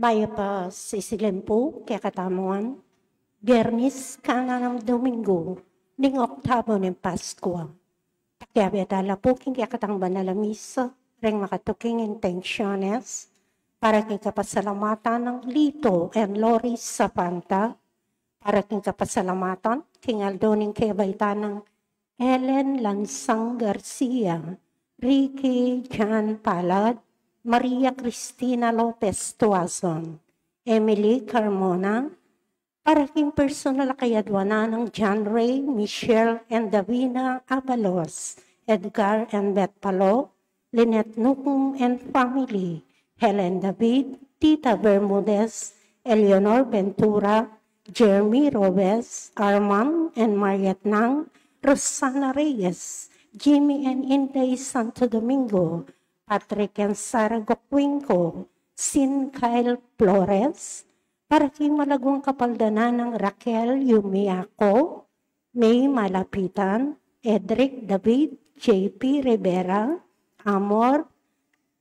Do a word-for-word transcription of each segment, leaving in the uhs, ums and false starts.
Mayap a sisilim pu kekatamu ngan, Biernis kanan ning Dominggu ning Oktabo ning Paskua. Pakiabe tala pu king kekatang banal a misa reng makatuking intensiones, para king kapasalamatan nang Lito and Lori Sapanta, para king kapasalamatan king aldo ning kebaitan nang Ellen Lansang Garcia, Ricky Jan Palad, Maria Cristina Lopez Tuazon, Emily Carmona, para king personal a kayadwanan nang John Ray, Michelle and Davina Abalos, Edgar and Beth Palo, Lynette Nucum and family, Helen David, Tita Bermudez, Eleanor Ventura, Jeremy Robes, Armand and Mariet Nang, Rosana Reyes, Jimmy and Inday Santo Domingo, Patrick and Sarah Gokwinko, Sin Kyle Flores, para king malaguang kapaldanan nang Raquel Yumiako, May Malapitan, Edric David, J P Rivera, Amor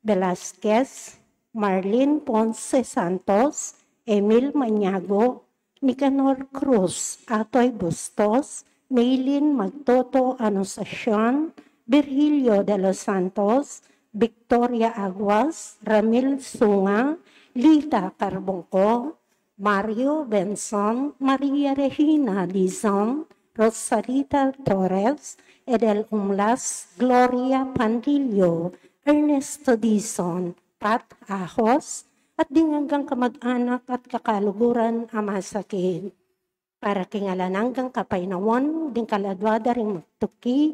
Velasquez, Marlene Ponce Santos, Emil Maniago, Nicanor Cruz, Atoy Bustos, Maylin Magtoto Anunciacion, Virgilio de los Santos, Victoria Aguas, Ramil Sunga, Lita Carbonco, Mario Benson, Maria Regina Dizon, Rosalita Torres, Edel Umlas, Gloria Pandillo, Ernesto Dizon, Pat Ahos, at ding anggang kamag-anak at kakaluguran a masakit. Para king alang anggang kapaynawan ding kaladua da ring magtuki,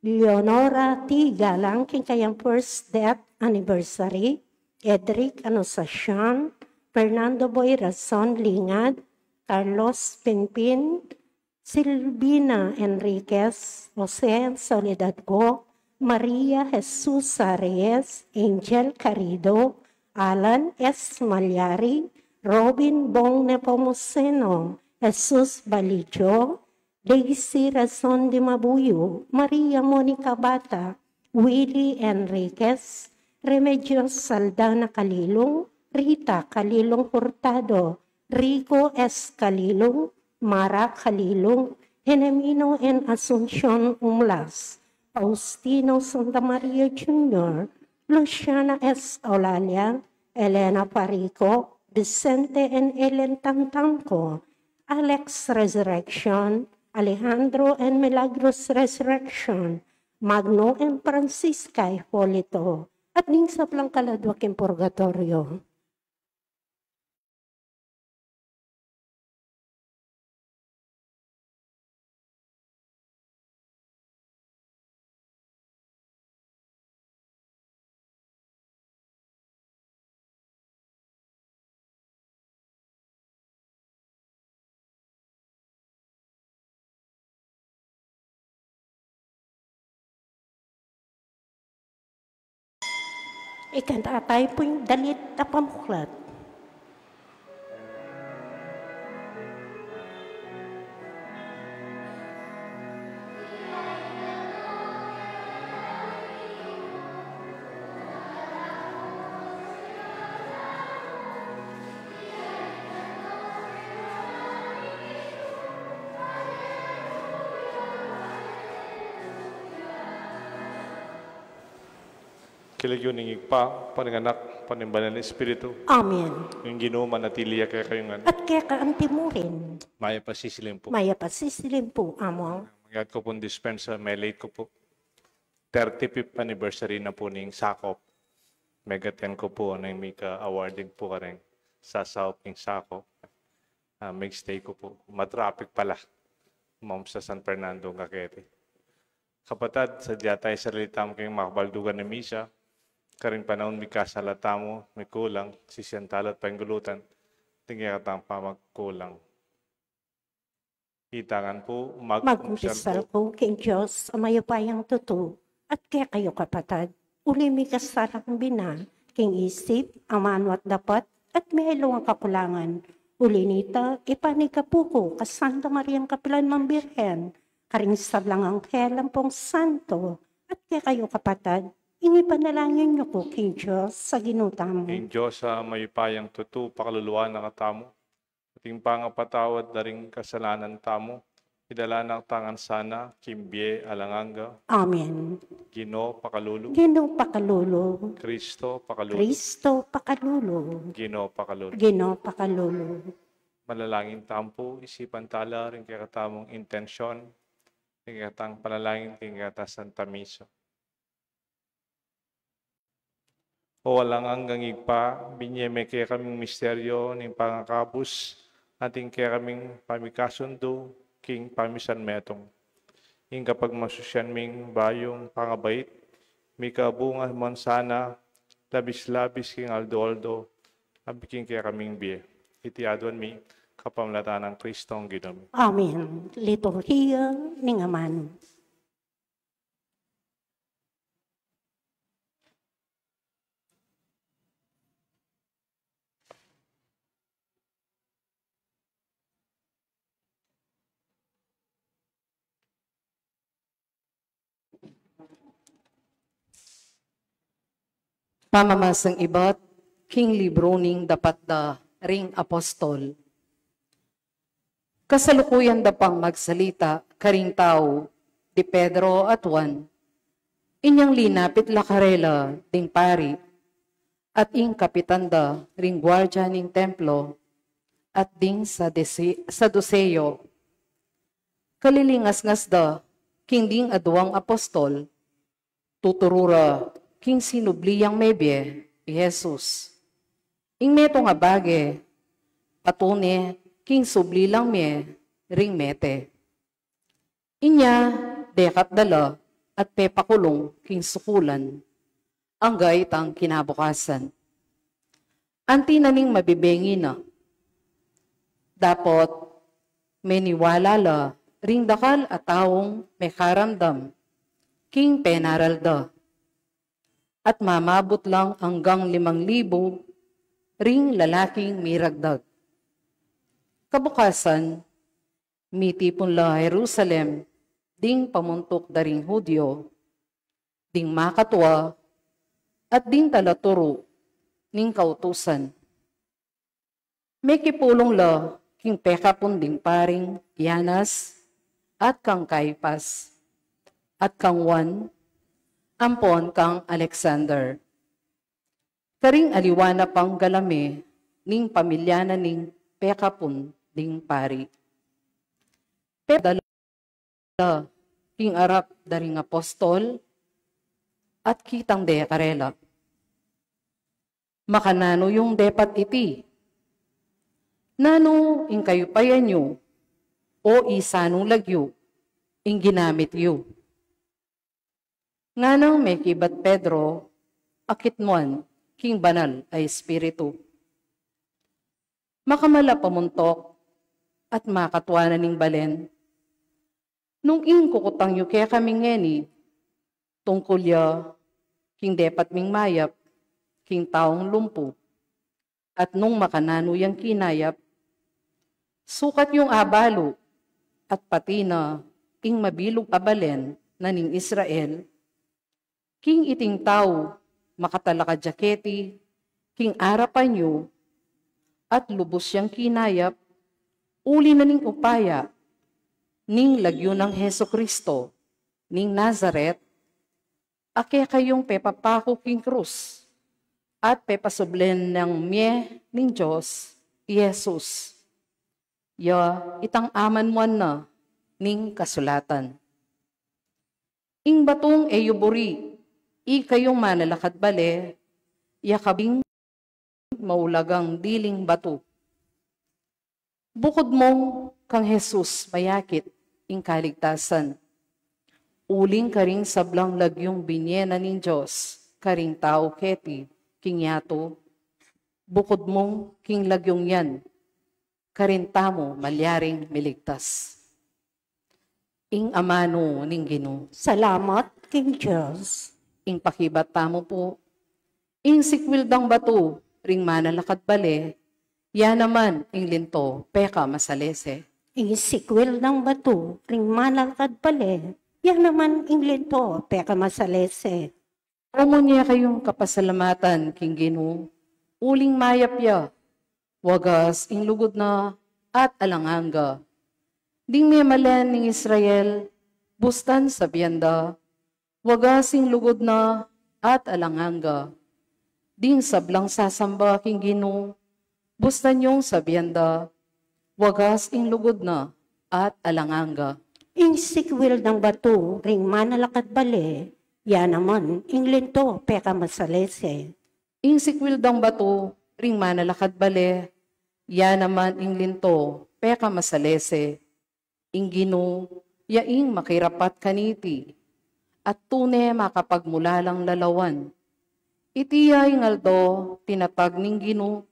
Leonora T Galang king kayang first death anniversary, Edric Anunciacion, Fernando Boy Razon Lingad, Carlos Pinpin, Silvina Enriquez, Jose Soledad Go, Maria Jesusa Reyes, Angel Carido, Alan S Malyari, Robin Bong Nepomuceno, Jesus Balijo, Daisy Razon de Mabuyo, Maria Monica Bata, Willy Enriquez, Remedios Saldana Kalilung, Rita Kalilung Hurtado, Rico S Kalilung, Mara Kalilung, Henemino and Asuncion Umlas, Faustino Santa Maria Junior, Luciana S Olalia, Elena Farico, Vicente and Ellen Tantangco, Alex Resurrection, Alejandro and Milagros Resurrection, Magno and Francisca Hipolito, at ding sablang kaladua king purgatorio. Ikanta tayu pu ing dalit a pamuklat. King lagyu ning Ibpa, ning Anak, ning Banal a Espiritu. Amen. Ing Ginu manatili ya kekayu ngan. At keka antimurin. Mayap a sisilim pu. Mayap a sisilim pu, Among. Mangyayad ku pung dispensa, me-late ku pu. Thirty-fifth anniversary na pu ning SACOP. Meg-attend ku pu ning mika-awarding pu kareng sasaup ning SACOP. Ah, meg-stay ku pu. Ma-traffic pala. Mom sa San Fernando nga keti. Kapatad, sadya taya sarili tamu king makabaldugan a misa, karing panaun mikasala tamu, mikulang, sisian tamu at pangulutan, ding kekatang pamagkulang. Itangan pu, magkumpisal pu king Dios a mayupayang tutu, at kekayu kapatad, uli mikasala kaming bina, king isip, amanu at dapat, at miyaliwang kakulangan. Uli nita, ipanyawad ku pu king Santa Mariang kapilan man Birhen, karing sablang anghel ampong santo, at kekayu kapatad, Ing ipanalangin yu ku king Dios a Ginu tamu. Ing Dios a mayupayang tutu, pakaluluan na katamu, at ing pangapatawad da ring kasalanan tamu, idala na katamu ngan sana king bie alang angga. Amen. Ginu, pakalulu. Ginu, pakalulu. Kristo, pakalulu. Kristo, pakalulu. Ginu, pakalulu. Ginu, pakalulu. Manalangin tamu pu, isipan tala ring kekatamung intensyon ning kekatang panalangin king kekatang Santa Misa. O alang anggang Ibpa, binye me kekaming misteryo ning pangakabus, anti kekaming pamikasundu king pamisanmetung. Ing kapagmasusyan ming bayung pangabait, mikabunga man sana labis-labis king aldo-aldo, ampo king kekaming bie. Iti aduan mi kapamilatan nang Kristong Ginu mi. Amen. Liturhiya ning Amanu. Pamamasang ibat king libru ning Dapat da ring Apostol. Kasalukuyan da pang magsalita karing tau di Pedro at Juan, inyang linapit la karela ding pari at ing kapitan da ring guardia ning templo at ding Saduse-, Saduseo. Kalilingasngas da king ding aduang apostol, tuturu ra king sinubli yang mebie i Jesus. Ing metung a bage, patune king subli lang mie ring mete. Inya, dekat da la at pepakulung king sukulan angga itang kinabukasan. Anti na ning mabibengi na, dapot meniwala la ring dakal a taung mekaramdam king penaral da, at mamabut lang anggang limang libu ring lalaking miragdag. Kabukasan, mitipun la Jerusalem ding pamuntuk da ring Judio, ding makatua, at ding talaturu ning kautusan. Mekipulung la king pekapun ding paring Anas at kang Caiafas, at kang Juan, ampon kang Alexander. Karing aliwa na pang galame ning pamilya na ning pekapun ding pari. Pero da la king arap da ring apostol at kitang de karela, "Makananu yung depat iti? Nanu ing kayupayan yu, o isanung lagyu ing ginamit yu?" Nganang mekibat Pedro a kitmuan king Banal a Espiritu, makamala pamuntuk at makatua na ning balen, "Nung ing kukutang yu kekami ngeni tungkul ya king depat ming mayap king taung lumpu, at nung makananu yang kinayap, sukat yung abalu, at pati na ing mabilug a balen na ning Israel, king iting tau makatalakad ya keti king arapan yu, at lubus yang kinayap uli na ning upaya ning lagyu nang Jesucristo ning Nazaret, a kekayung pepapaku king krus at pepasublen nang mie ning Dios i Jesus. Ya itang amanmuan na ning kasulatan. Ing batung e yu buri, ikayung manalakad bale, ya kabing maulagang diling batu. Bukud mung kang Jesus mayakit ing kaligtasan, uling karing sablang lagyung binye na ning Dios karing tau keti king yatu, bukud mung king lagyung yan, karin tamu malyaring miligtas." Ing amanu ning Ginu. Salamat king Dios. Ing pakibat tamu pu. Ing sikwil dang batu ring manalakad bale, ya naman ing linto pekamasalese. Ing sikwil dang batu ring manalakad bale, ya naman ing linto pekamasalese. O munye kayung kapasalamatan king Ginu, uling mayap ya, wagas ing lugud na at alang angga. Ding memalen ning Israel, bustan sabian da, wagas ing lugud na at alang angga. Ding sablang sasamba king Ginu, bustan yung sabian da, wagas ing lugud na at alang angga. Ing sikwil nang batu ring manalakad bale, ya naman ing linto pekamasalese. Ing sikwil dang batu ring manalakad bale, ya naman ing linto pekamasalese. Ing Ginu, ya ing makirapat kaniti, at tune makapagmulalang lalawan. Iti ya ing aldo tinatag ning Ginu,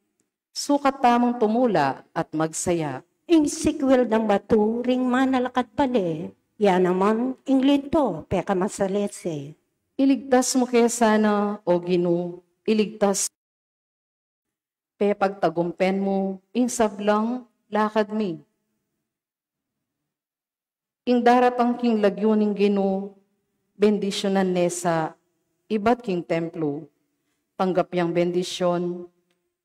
sukat tamung tumula at magsaya. Ing sikwil dang batu ring manalakad bale, ya naman ing linto pekamasalese. Iligtas mu ke sana, O Ginu, iligtas. Pepagtagumpen mu ing sablang lakad mi. Ing daratang king lagyu ning Ginu, bendisyunan ne sa ibat king templo. Tanggap yang bendisyun,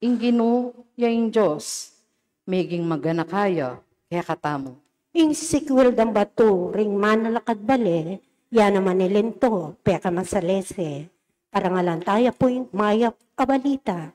ing Ginu, ya ing Dios, meging maganaka ya kekatamu. Ing sikwil dang batu ring manalakad bale, ya naman ing linto pekamasalese. Parangalan taya pu ing mayap a balita.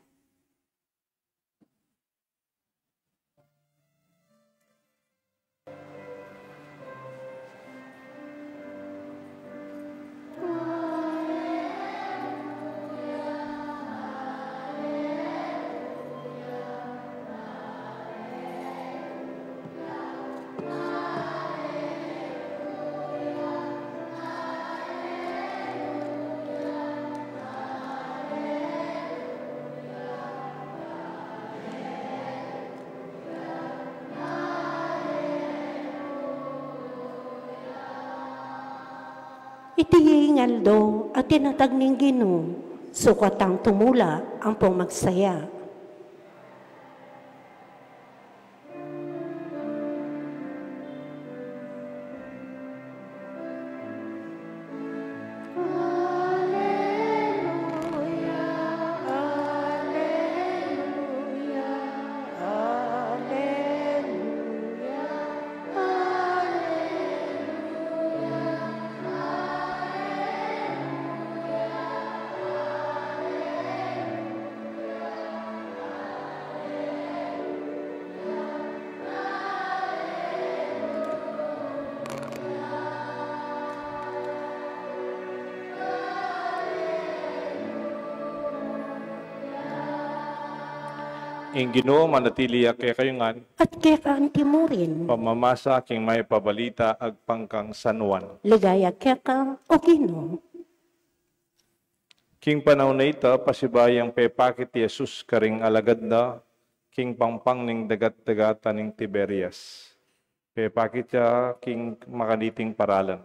Iti ing aldo a tinatag ning Ginu, sukat tang tumula ampong magsaya. Ing Ginu manatili ya kekayu ngan. At keka anti mu rin. Pamamasa king mayap a balita agpang kang San Juan. Ligaya keka, O Ginu. King panaun a ita, pasibayu yang pepakit i Jesus karing alagad na king pampang ning dagat-dagatan ning Tiberias. Pepakit ya king makaniting paralan.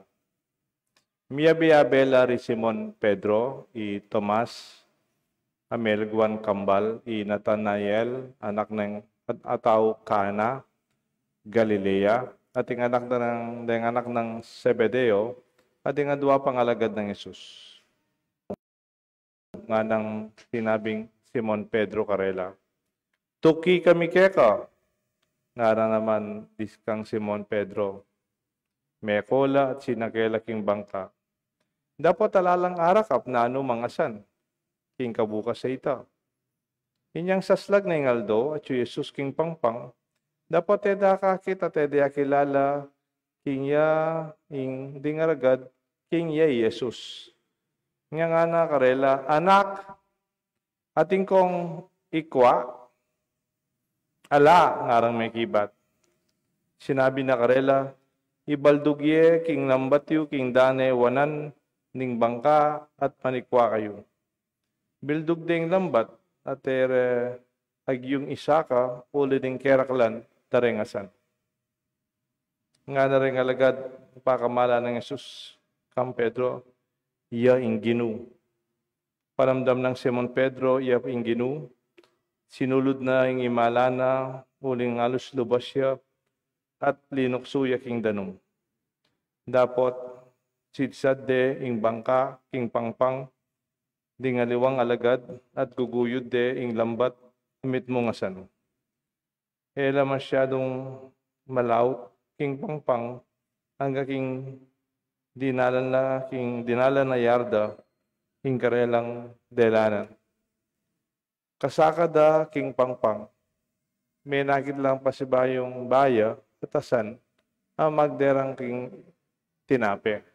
Miyabe-yabe la ri Simon Pedro, i Tomas, a melguan kambal, i Natanael, anak neng at-, atau Cana, Galilea, at ing anak nang, deng anak nang Zebedeo, at ing adua pang alagad nang Jesus. Nganang sinabing Simon Pedro karela, "Tuki kami keka." Ngara naman di kang Simon Pedro, meko la at sinake la king bangka. Dapot ala lang arakap nanu mang asan king kabukas a ita. Inyang saslag na ing aldo, atyu i Jesus king pampang, dapot e da akakit at e da ya akilala king ya ing ding aragad king ya i Jesus. Inya ngana karela, "Anak, atin kong ikwa?" "Ala," ngarang mekibat. Sinabi na karela, "Ibaldug ye king lambat yu king dane wanan ning bangka at manikwa kayu." Bildug de ing lambat at e re agyung isaka uli ning keraklan da reng asan. Ngana reng alagad, pakamala nang Jesus kang Pedro, "Iya ing Ginu." Panamdam nang Simon Pedro iya ing Ginu, sinulud na ing imala na uling alus lubas ya at linuksu ya king danum. Dapot sidsad de ing bangka king pampang, ding aliwang alagad at guguyud de ing lambat a mitmung asan. E la masyadung malaut king pangpang angga king dinalan la, king dinalan na yarda ing karelang delanan. Kasaka da king pangpang, menakit lang pasibayung baya at asan a magderang king tinape.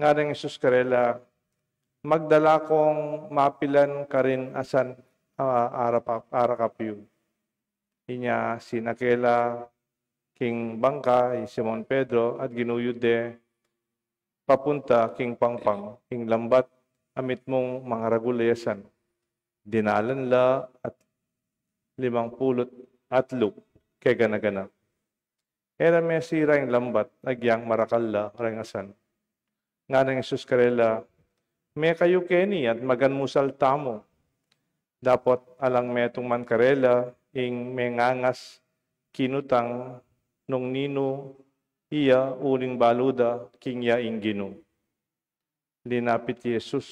Nganang Jesus karela, "Magdala kong mapilan karin asan a arap-, arakap yu." Inya sinake la king bangka i Simon Pedro at ginuyud de papunta king pangpang ing lambat a mitmung mangaragul a asan. Dinalan la at limang pulu't atlu kegana-gana. E ra mesira ing lambat agyang marakal la reng asan. Nganang Jesus karela, "Mekayu keni at maganmusal tamu." Dapot alang metung man karela ing mengangas kinutang nung ninu iya uling balu da king iya ing Ginu. Linapit i Jesus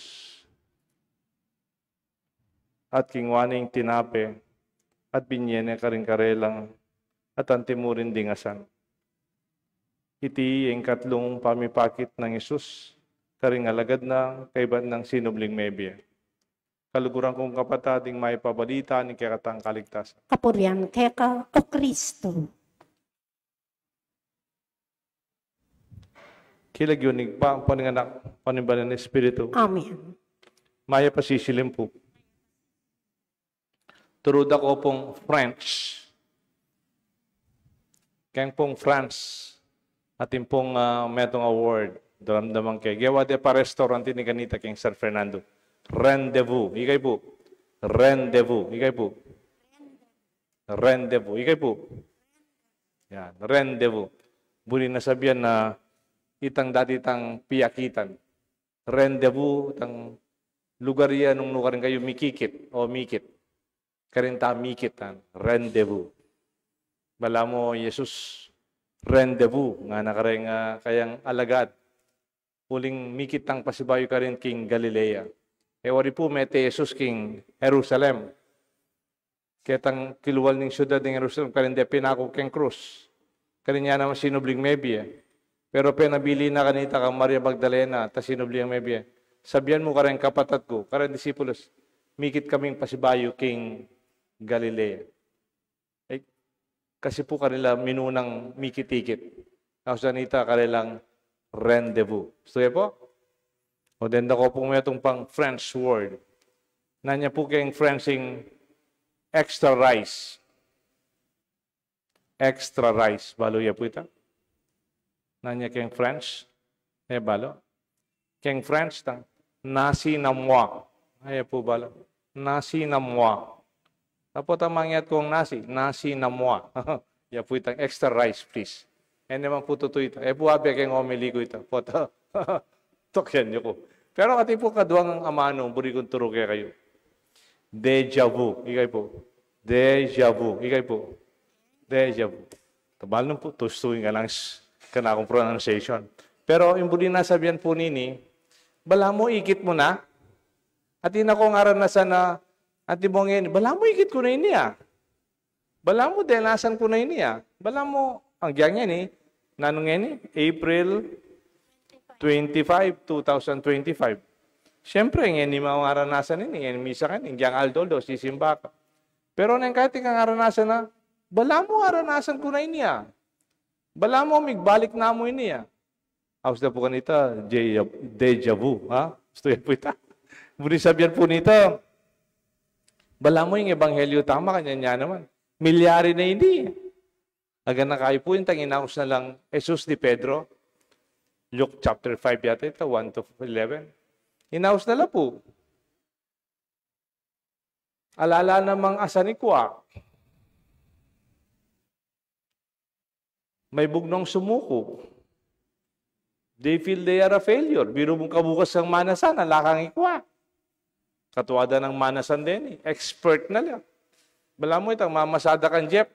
at kingwa ne ing tinape at binie ne karing karelang at antimurin ding asan. Iti ing katlung pamipakit nang Jesus karing alagad na kaibat nang sinubling mebie. Kaluguran kung kapatad, ing mapabalita ning kekatang kaligtasan. Kapurian keka, O Kristo. King lagyu ning Ibpa, ampo ning Anak, ampo ning Banal a Espiritu. Amen. Mayap a sisilim pu. Turu da ko pung French. Keng pung France, atin pung, ah, metung award. Daramdaman ke. Gewa de pa restaurant ini kanita keng San Fernando. Rendezvous. Ikay pu. Rendezvous. Ikay pu. Rendezvous. Ikay pu. Yan, rendezvous. Buri na sabian na itang dati tang piakitan. Rendezvous, itang lugar ya nung nukarin kayu mikikit o mikit. Karin ta mikit, yan. Rendezvous. Balamu Jesus, rendezvous, ngana kareng, ah, kayang alagad. Uling mikit tang pasibayu karin king Galilea. E wari pu mete Jesus king Jerusalem. Ketang kilual ning siudad ning Jerusalem, karin de pinaku keng krus. Karin ya naman sinubling mebie. Pero penabili na kanita kang Maria Magdalena, ta sinubli yang mebie. Sabian mu kareng kapatad ku, kareng disipulos, mikit kaming pasibayu king Galilea. Eh, kasi pu kanila minunang mikit-ikit. Ausan ita karelang rendezvous. Gusto ye po? O, denda ko pung metung pang French word. Nanu ya pu keng French ing extra rice? Extra rice. Balu ya pu ita? Nanu ya keng French? E balu. Keng French tang nasi namois. Ay, ya pu balu. Nasi namois. Dapot a mangyat kung nasi, nasi namois. Ya pu itang extra rice, please. E naman pu tutu ita. E pu abe keng homily ku ita. Pota. Tokyan yu ku. Pero kati pu kaduang amanu, buri kung turu kekayu. Déjà vu. Ikay pu. Déjà vu. Ikay pu. Déjà vu. Tabal nung pu, tustuin ka lang s-, kanakung pronunciation. Pero ing buri na sabian pu nini, balamu ikit mu na. Atin kung aranasan na, atin mu ngeni, balamu ikit ku na ini, ah. Balamu denasan ku na ini, ah. Balamu, agyang ngeni, nanu ngeni, April twenty-five, two thousand twenty-five. Siyempre, ngeni mu aranasan ini, ngeni misa ka ini, agyang aldo-aldo, sisimba ka. Pero neng kaybat kang aranasan na, balamu aranasan ku na ini, ah. Balamu migbalik na mu ini, ah. Aus da pu kanita, déjà, déjà vu, ha? Gusto ya pu ita. Buri sabian pu nita, balamu ing ebanghelyo tamu, kanyan ya naman. Milyari na ini. Agana kayu pu, itang inaus na lang Jesus di Pedro. Luke chapter five yata ita, one to eleven. Inaus na la pu. Ala la namang asan ikwa. Maibug nong sumuku. They feel they are a failure. Biru mung kabukas kang manasan, ala kang ikwa. Katua da nang manasan deni, expert na la. Balamu itang mamasa da kang jeep.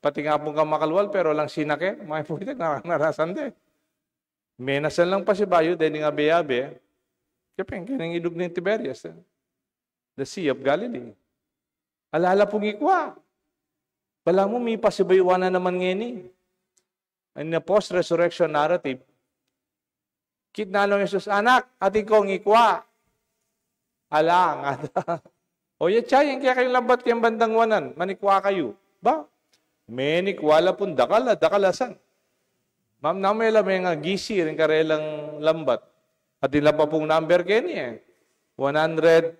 Pati nga pung kamakalwal, pero alang sinake, maipun itang naranasan de. Menasan lang pasibayu, deni nga abe-abe. Siyempre, kaya ning ilug ning Tiberias, eh, the Sea of Galilee. Ala la pung ikwa. Balamu mipasibayuan na naman ngeni. In the post-resurrection narrative, kitnan nong Jesus, "Anak, atin kong ikwa." Ala, ngana. O ya, tsa, ing kekayung lambat keng bandang wanan, manikwa kayu. Ba? Menikwa la pung dakal a, dakal a san. Mamnamela me nga gisi ring karelang lambat. Atin la pa pung number keni e. One hundred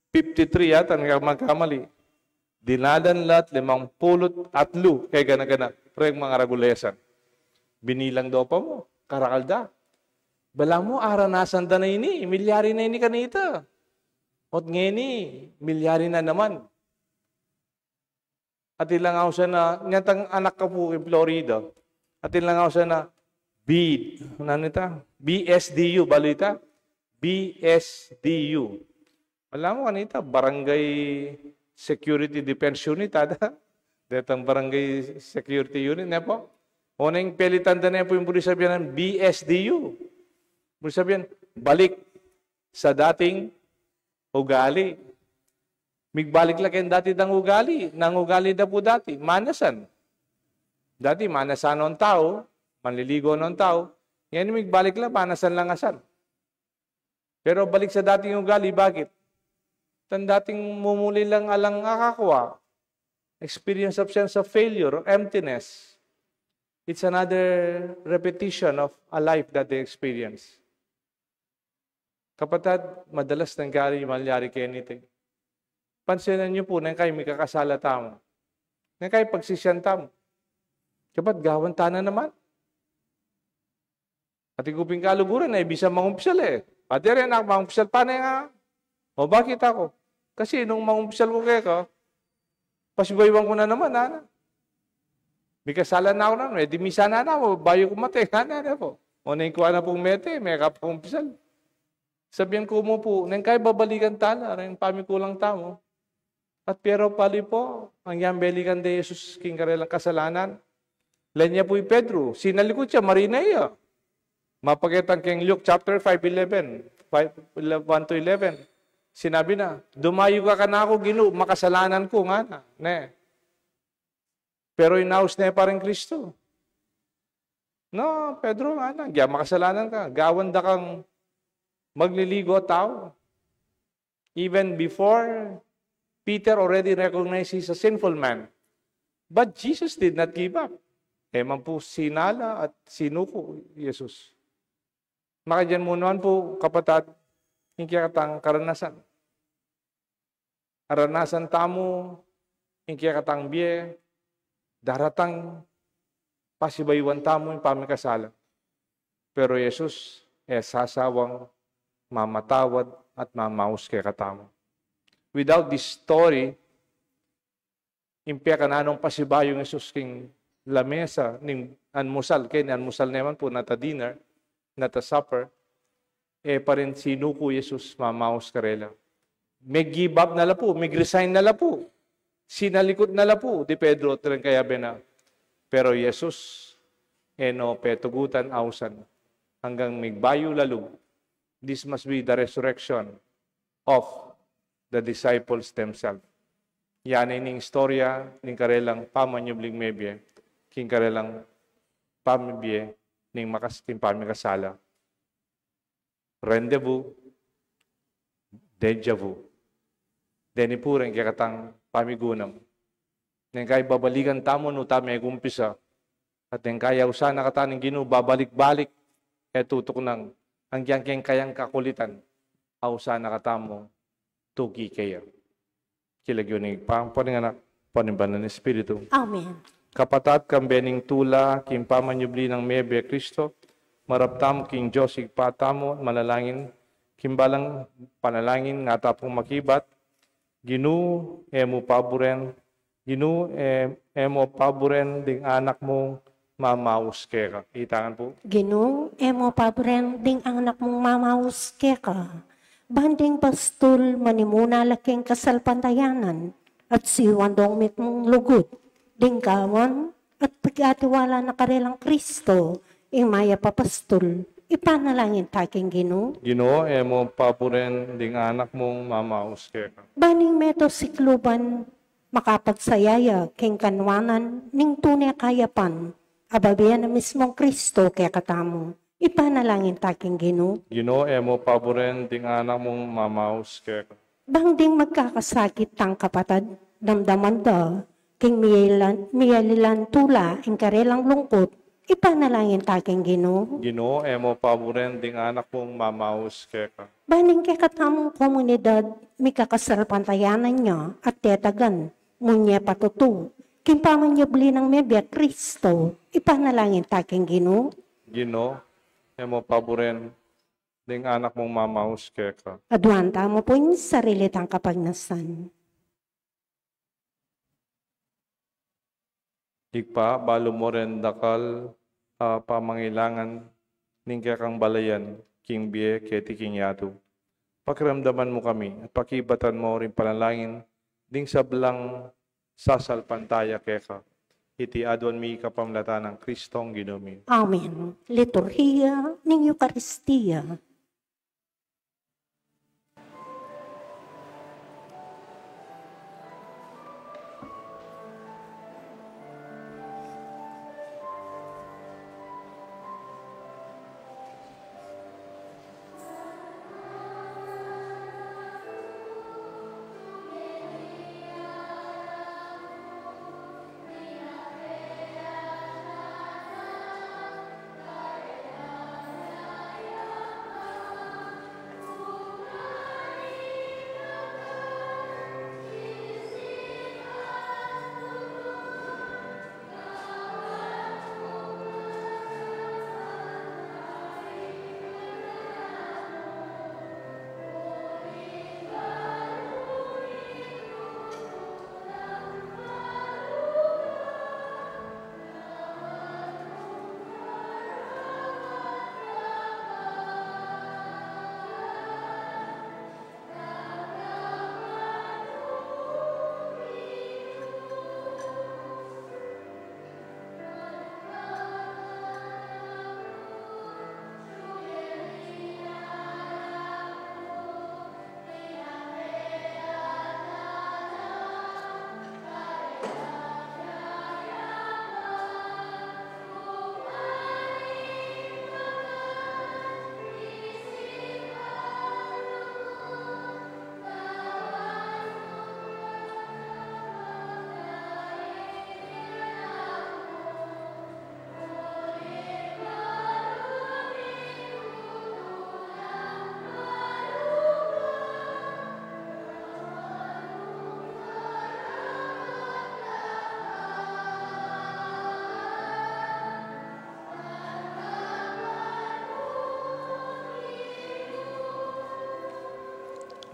fifty-three yata, nung di ka magkamali. Dinalan la't limang pulu't atlu, e gana-gana, reng mangaragul e san. Binilang do pa mu, karakal da. Balamu, aranasan da na ini, milyari na ini kanita. Ot ngeni, milyari na naman. Atin lang ausan na, nyatang anak ka pu king Florida. Atin lang ausan na, B, nanu ita? B S D U, balu ita? B S D U. Balamu kanita, Barangay Security Defense Unit, ada. Detang Barangay Security Unit, ne pu? O neng pelitan da ne pu ing buri sabian nang B S D U. Buri sabian, balik sa dating ugali. Migbalik la keng dati dang ugali, nang ugali da pu dati, manasan. Dati, manasan no ing tau, manliligo no ing tau. Ngeni migbalik la, manasan lang asan. Pero balik sa dating ugali, bakit? Tang dating mumuli lang alang akakwa, experience of sense of failure or emptiness. It's another repetition of a life that they experience. Kapatad, madalas nangyari, malyari keni iti. Pansinan yu pu, neng kay mikakasala tamu. Neng kay pagsisian tamu. Kapatad, gawan ta na naman. Atin ku pin kaluguran, e bisa mangumpisal e. Padi, e na ku mangumpisal, pane nga. O bakit aku? Kasi nung mangumpisal ku keka, pasibayuan ku na naman, ana. Mikasala na ku na, e di misa na namu, bayu ku mate, ana, ne pu. O neng kua na pung mete, mekapangumpisal. Sabian ku mu pu, neng kay babalikan ta la reng pamikulang tamu. At pero pali pu, agyang balikan de Jesus king karelang kasalanan. Lanya pu i Pedro, sinalikut ya, marine ya. Mapakit ya keng Luke chapter five eleven, five, one to eleven. Sinabi na, "Dumayu ka kanaku, Ginu, makasalanan ku," ngana. Ne. Pero inaus ne pa ring Kristo. "No, Pedro," ngana, "agya makasalanan ka. Gawan da kang magliligo a tau." Even before, Peter already recognized he's a sinful man. But Jesus did not give up. E man pu sinala at sinuku i Jesus. Makanyan mu naman pu, kapatad, ing kekatang karanasan. Aranasan tamu ing kekatang bie, daratang pasibayuan tamu ing pamikasala. Pero Jesus, e sasawang mamatawad at mamaus kekatamu. Without this story, ing pekananung pasibayu nang Jesus king lamesa ning almusal, keni almusal ne man pu, not a dinner, not a supper, e pa rin sinuku Jesus mamaus karela. Mig-give up na la pu, mig-resign na la pu, sinalikut na la pu di Pedro at reng kayabe na. Pero Jesus, e no petugutan, ausan, anggang migbayu la lub. This must be the resurrection of the disciples themselves. Yan ne ing istorya ning karelang pamanyubling mebie king karelang pamibie ning makas-, king pamikasala. Rendezvous, déjà vu. Deni pu reng kekatang pamigunam. Neng kay babalikan tamu nu tamu megumpisa. At neng kay ausan na katamu ning Ginu babalik-balik, e tutuknang, anggyang keng kayang kakulitan, ausan na katamu tuki keya. King lagyu ning Ibpa, ampo ning Anak, ampo ning Banal a Espiritu. Amen. Kapatad, kambe ning tula king pamanyubli nang mebie Kristo, marap tamu king Dios Ibpa tamu, manalangin, king balang panalangin, ngatamu pung makibat, Ginu, e mu paburen, Ginu, e, e mu paburen ding anak mung mamaus keka. Itangan pu. Ginu, e mu paburen ding anak mung mamaus keka. Ban ding bastul manimuna la king kasalpantayanan at siwan dong mitmung lugud ding gawan at pigatiwala na karelang Kristo, ing mayap a bastul. Ipanalangin ta king Ginu. Ginu, e mu paburen ding anak mung mamaus keka. Ban ing meto sikluban makapagsaya ya king kanuanan ning tune kayapan, a bibie na mismung Kristo kekatamu. Ipanalangin ta king Ginu. Ginu, e mu paburen ding anak mung mamaus keka. Bang ding magkakasakit tang kapatad, damdaman da king miyalilan, miyalilan tula ing karelang lungkut, ipanalangin ta king Ginu. Ginu, e mu paburen ding anak mung mamaus keka. Ban ing kekatamung komunidad, mikakasalpantayanan ya at tetagan, munye patutu king pamanyubli nang mebie Kristo, ipanalangin ta king Ginu. Ginu, e mu paburen ding anak mung mamaus keka. Aduan tamu pu ing sarili tang kapagnasan. Ibpa, balu mu ring dakal a pamangailangan ning kekang balayan king bie keti king yatu. Pakiramdaman mu kami at pakibatan mu ring panalangin ding sablang sasalpantaya keka. Iti aduan mi kapamilatan nang Kristong Ginu mi. Amen. Liturhiya ning Eukaristia.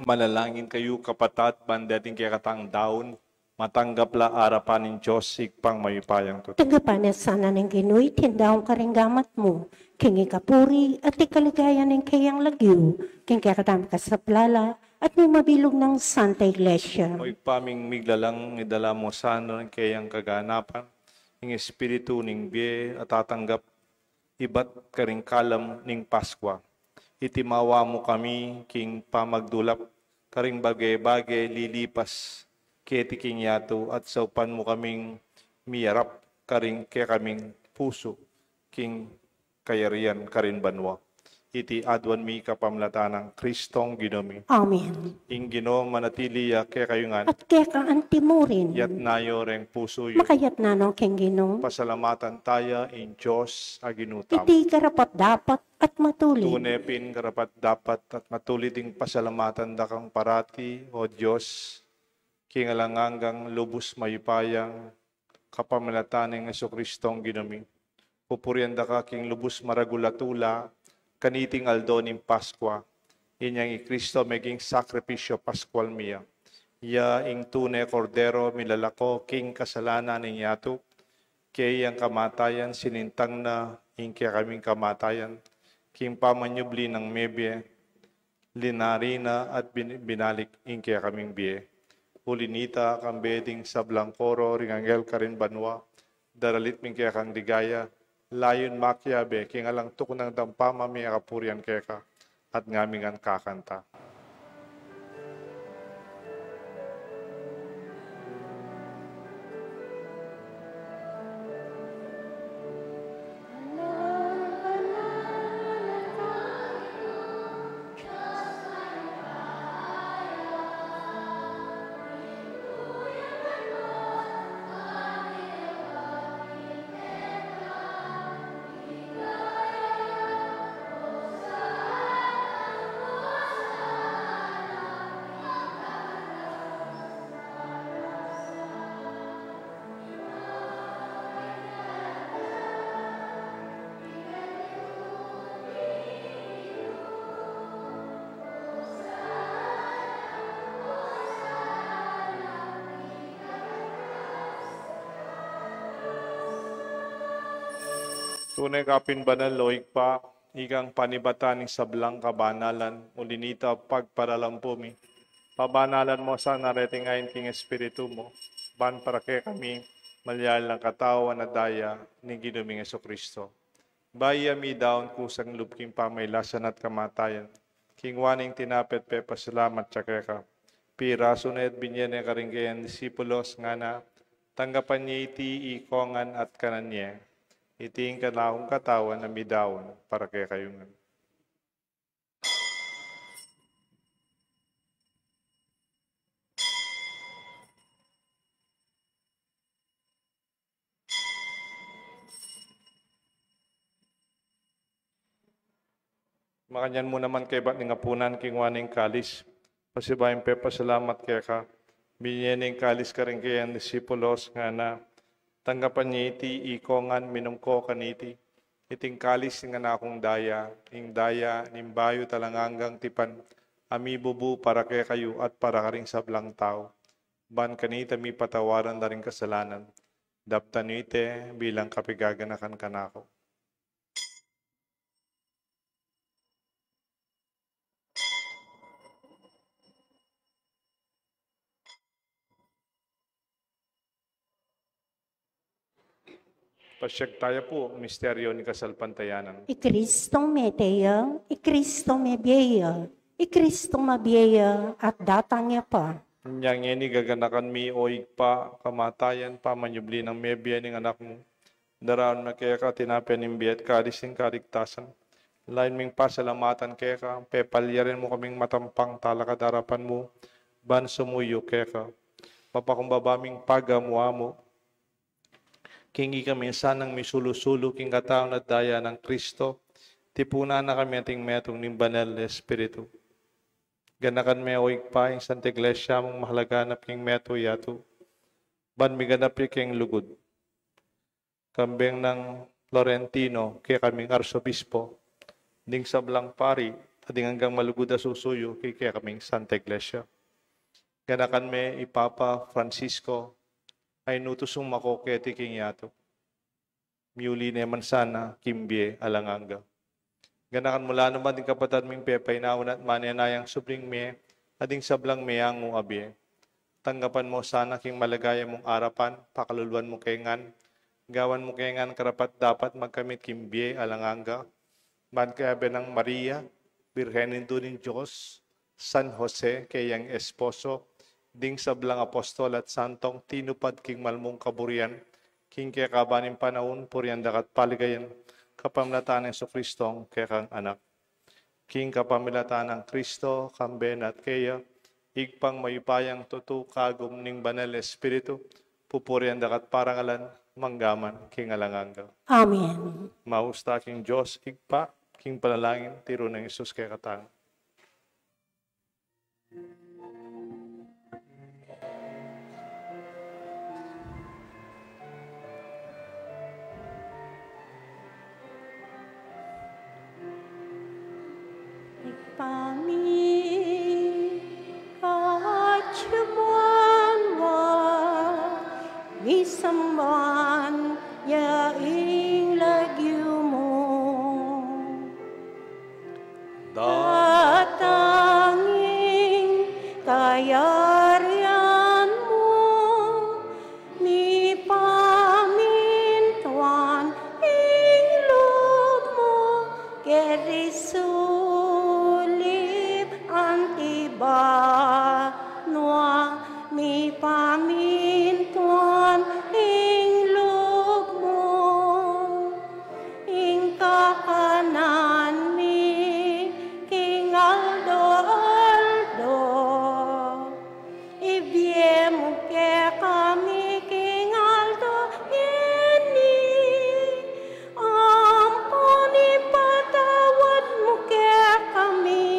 Manalangin kayu, kapatad, ban deting kekatang daun, matanggap la arapan ning Dios Ibpang mayupayang tutu. Tanggapan na sana ning Ginu iting daun karing gamat mu, king ikapuri at ikaligaya ning keyang lagyu, king kekatamung kasaplalan, at ning mabilug nang Santa Iglesia. O Ibpa ming miglalang, idala mu sana king keyang kaganapan ing espiritu ning bie a tatanggap ibat karing kalam ning Paskwa. Iti mawa mu kami king pamagdulap karing bage-bage lilipas keti king yatu, at saupan mu kaming miyarap karing kekaming pusu king kayarian karin banua. Iti aduan mi kapamilatan nang Kristong Ginu mi. Amen. Ing Ginu manatili ya kekayu ngan. At keka antimurin. Yatna yu reng pusu yu. Makayatna no king Ginu. Pasalamatan taya ing Dios a Ginu tamu. Iti karapat-dapat at matulid. Tune pin karapat-dapat at matulid ing pasalamatan da kang parati, O Dios, king alang anggang lubus mayupayang kapamilatan nang Jesucristong Ginu mi. Pupurian da ka king lubus maragul a tula kaniting aldo ning Paskwa. Inyang i Kristo meging sakripisyu Paskwal mi ya. Ya ing tune Kordero milalako king kasalanan ning yatu. Keyang kamatayan sinintang na ing kekaming kamatayan king pamanyubli nang mebie, linari na at bin-, binalik ing kekaming bie. Uli nita, kambe ding sablang koro ring anghel karin banua, daralit mi ing kekang ligaya, layun makiabe king alang tuknang dampam a mie kapurian keka, at ngaming ngan kakanta. Tune ka pin banal, o Ibpa, ikang panibatan ning sablang kabanalan, uli na nita pagparalampu mi. Pabanalan mu sana reting ain king Espiritu mu, ban para kekami malyari lang katawan at daya ning Ginu ming Jesucristo. Bayu ya midaun kusang lub king pamailasan at kamatayan, kingwa ne ing tinape at pepasalamat ya keka, pirasu ne at binie ne karing kayang disipulos, ngana: Tanggapan ye iti ikong ngan at kanan ye. Iti ing kanakung katawan a midaun para kekayu ngan. Makanyan mu naman kaybat ning apunan, kingwa ne ing kalis, pasibayu ing pepasalamat keka, binie ne ing kalis karing kayang disipulos, ngana: Tanggapan ye iti ikong ngan, minum ko kaniti. Iti ing kalis ning kanakung daya, ing daya ning bayu at alang anggang tipan, a mibubu para kekayu at para karing sablang tau, ban kanita mipatawaran da ring kasalanan. Daptan yu iti bilang kapaganakan kanaku. Pasiag taya pu misteryu ning kasalpantayanan. I Kristo mete ya, i Kristo mebie ya, i Kristo mabie ya, at datang ya pa. Inya ngeni gaganakan mi, o Ibpa, kamatayan, pamanyubli nang mebie ning Anak mu. Daraun mi keka tinape ning bie at kalis ning kaligtasan. Layun ming pasalamatan keka, pepalyarin mu kaming matampang talakad king arapan mu, ban sumuyu keka. Mapakumbaba ming pagamu-amu king ikami sanang misulu-sulu king katawan at daya nang Kristo, tipunan na kami anting metung ning Banal a Espiritu. Ganakan me, o Ibpa, ing Santa Iglesia mung mahalaganap king metung yatu, ban miganap ya king lugud. Kambe nang Florentino, kekaming Arsobispo, ding sablang pari, at ding anggang malugud a susuyu king kekaming Santa Iglesia. Ganakan me i Papa Francisco, a inutus mung makoketi king yatu. Miuli ne man sana king bie alang angga. Ganakan mu la naman ding kapatad ming pepainawa na at manenayang subling mie, at ding sablang meangu a bie. Tanggapan mu sana king maligaya mung arapan, pakaluluan mu ke ngan, gawan mu ke ngan karapat-dapat magkamit king bie alang angga, ban kayabe nang Maria, Birhen Indu ning Dios, San Jose, kayang esposo, ding sablang apostol at santong tinupad king malmung kaburian, king kekaban ning panaun, purian da ka at paligayan, kapamilatan nang Jesucristong kekang Anak. King kapamilatan nang Kristo, kambe na at keya, Ibpang mayupayang tutu, kagum ning Banal a Espiritu, pupurian da ka at parangalan, mangga man king alang angga. Amen. Maus ta king Dios Ibpa, king panalangin tiru nang Jesus kekatang. Ibpa mi, kaatsuan mu, misamban ya ing lagyu mu. Datang ing kayarian mu, mipamintuan ing Sulip anti banua, mipamintuan ing lub mu, ing kakanan mi king aldo-aldo ibie mu kekami king aldo ngeni, ampon ipatawad mu kekami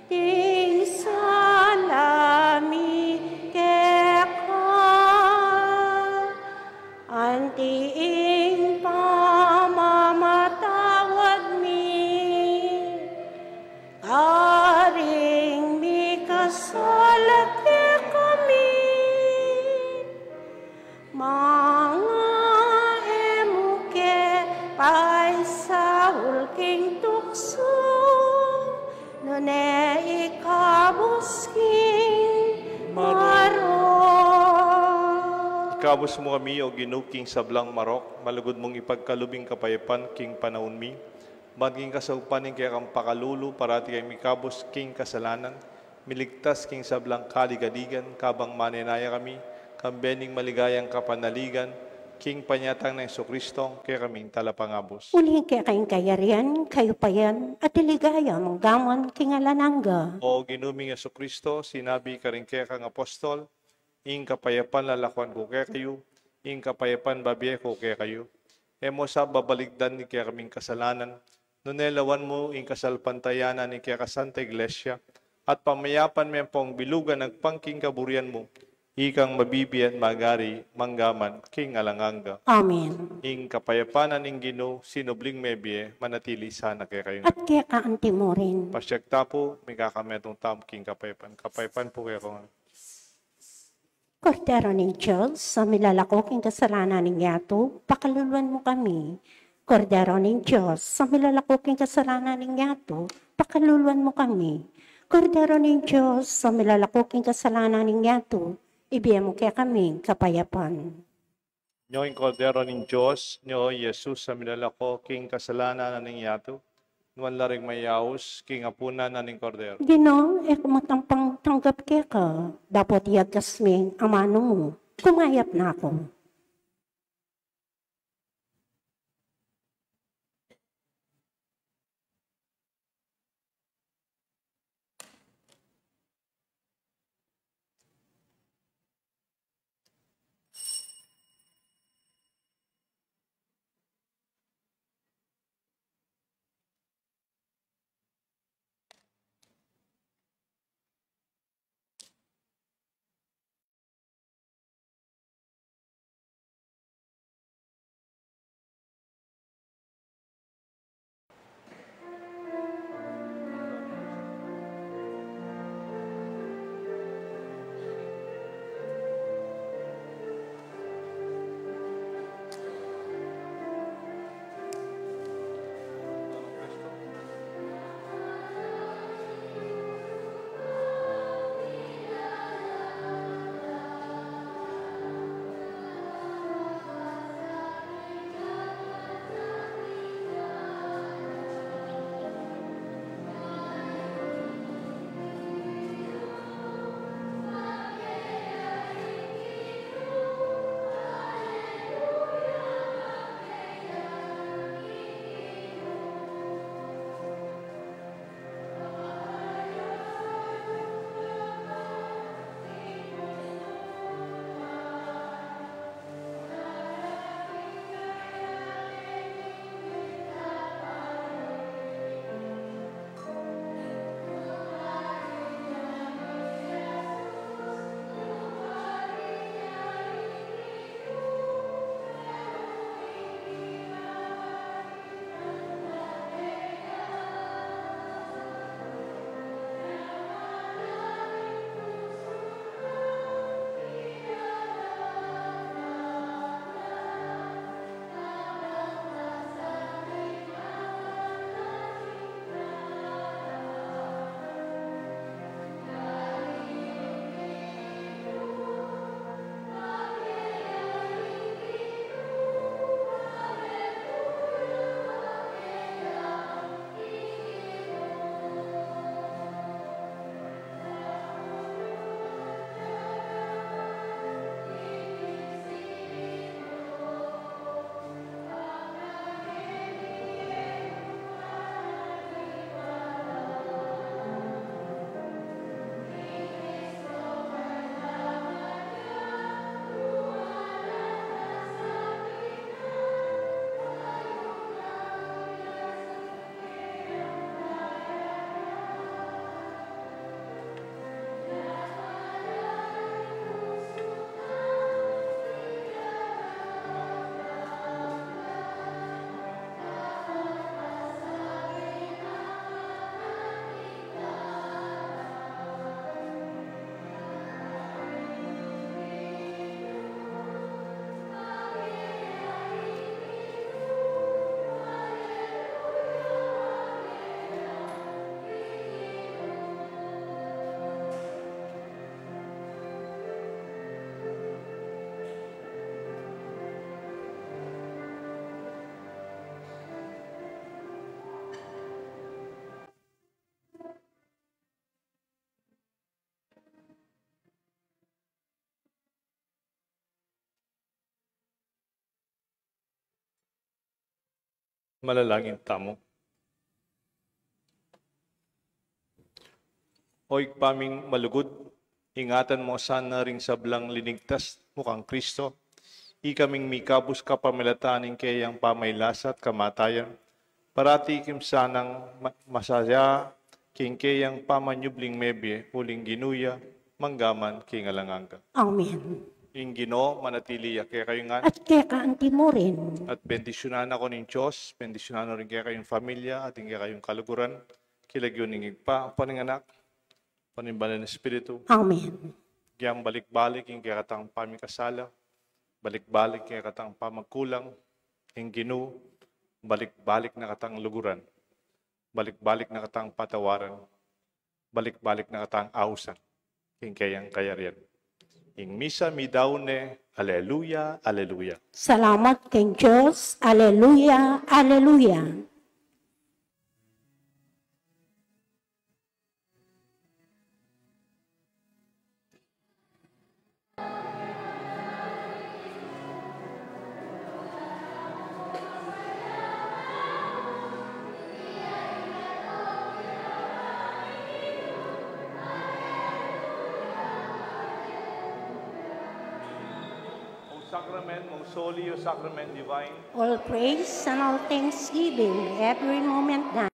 ding sala mi keka, anti ing pamamatawad mi karing mikasala kekami. Manga e mu ke paisaul king tuksu, nune ikabus king marok. Ikabus mu kami, O Ginu, king sablang marok, malugud mung ipagkalub ing kapayapan king panaun mi, ban king kasaupan ning kekang pakalulu, parati kaming mikabus king kasalanan, miligtas king sablang kaligaligan, kabang manenaya kami, kambe ning maligayang kapanaligan, king panyatang nang Jesucristo, kekaming Talapangabus. Uling keka ing kayarian, kayupayan, at ing ligaya, manggaman king alang angga. O Ginu ming Jesucristo, sinabi karing kekang apostol, ing kapayapan lalakuan ku kekayu, ing kapayapan babie ku kekayu. E mu sa babalikdan ing kekaming kasalanan, nune lawan mu ing kasalpantayanan ning kekang Santa Iglesia, at pamayapan me ampong bilugan agpang king kaburian mu, ikang mabibie at magari, manggaman king alang angga. Amen. Ing kapayapan na ning Ginu, sinubling mebie, manatili sana kekayu. At keka anti mu rin. Pasiag ta pu, mikakametung tamu king kapayapan. Kapayapan pu kekayu. Kordero ning Dios, a milalako king kasalanan ning yatu, pakaluluan mu kami. Kordero ning Dios, a milalako king kasalanan ning yatu, pakaluluan mu kami. Kordero ning Dios, a milalako king kasalanan ning yatu, ibie mu kekami ing kapayapan. Nyo ing Kordero ning Dios, nyo i Jesus a milalako king kasalanan ning yatu, nuan la ring mayaus king apunan na ning Kordero. Ginu, e ku matampang tanggap keka, dapot iagkas me ing amanu mu, kumayap na ku. Manalangin tamu. O Ibpa ming malugud, ingatan mu sana ring sablang linigtas mu kang Kristo, ikaming mikabus kapamilatan ning keyang pamaylasa at kamatayan, parati king sanang ma-, masaya king keyang pamanyubling mebie, uling Ginu ya, mangga man king alang angga. Amen. Ing Ginu manatili ya kekayu ngan. At keka antimurin. At bendisyunan na kayu ning Dios, bendisyunan na rin kekayung pamilya, at ing kekayung kaluguran, king lagyu ning Ibpa, ampo ning Anak, ampo ning Banal a Espiritu. Amen. Yang balik-balik ing kekatang pamikasala, balik-balik ing kekatang pamagkulang, ing Ginu, balik-balik na katang luguran, balik-balik na katang patawaran, balik-balik na katang ausan king keyang kayarian. Ing misa midaun ne, Aleluya, Aleluya. Salamat king Dios, Aleluya, Aleluya. O Sacrament, most holy, O Sacrament divine. All praise and all thanksgiving, every moment now.